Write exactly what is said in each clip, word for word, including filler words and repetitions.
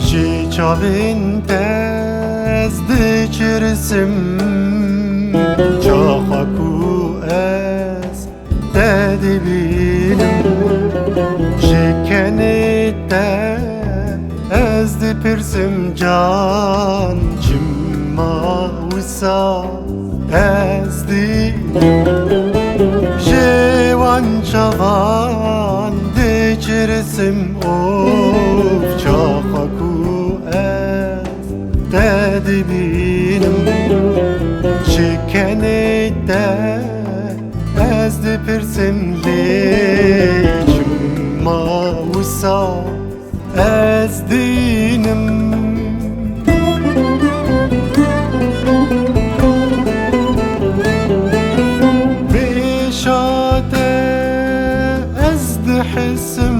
Ji çavên te ez diçirsim, çaxa ku ez te dibînim. Ji kenê te ez dipirsim, can, çima wisa ez dînim? Ji wan çavan diçirsim, of, çaxa ku ez te dibînim. Ji kenê te ez dipirsim, lê çima wisa ez dînim? Bi êşa te ez dihisim,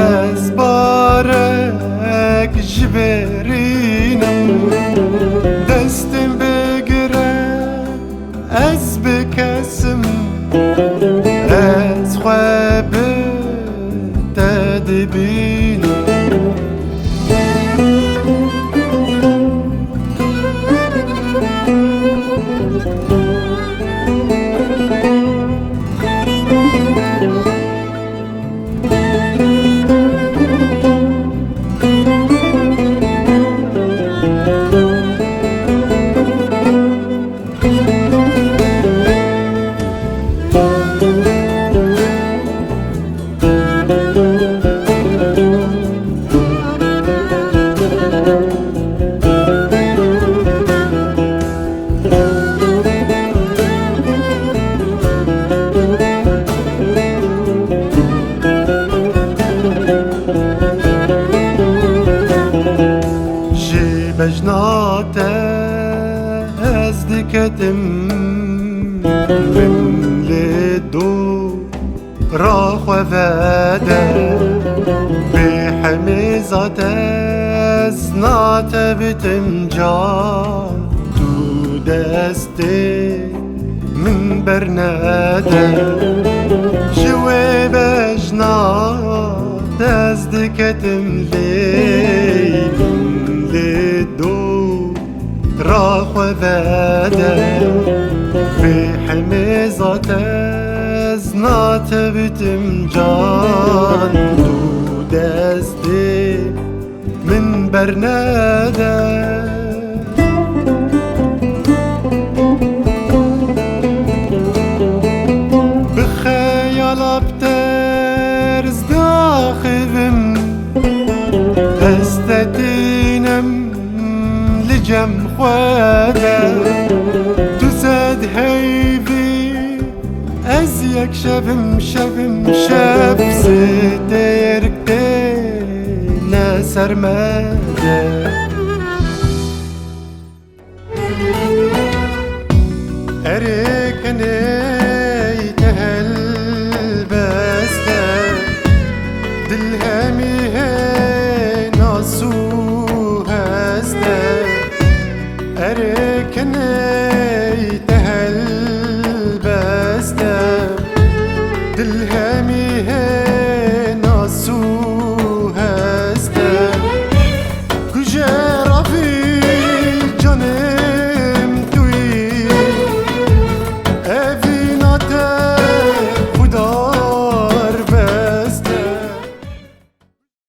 ez barek ji berînim. Destê bigire, ez bikesim, ez xwe bi te dibînim. Ji bejna te ez diketim, min lê dû ra xwe vede. Bê hemêza te ez natebitim, can, tu destê min bernede. Ji wê bejna te ez diketim, lê min lê dû ra xwe vede. Bê hemêza te ez natebitim, can, tu destê min bernede. Bi xeyala bi terz daxivim, ez te tînim li cem xwe de. Tu sed heyvî, ez yek şevim, şevim, şev stêrk têne ser me de. Erê kenê te helbest e, dil hemî hê nas û hest e. Erê kenê te helbest e, dil hemî hê nas û hest e. Ku je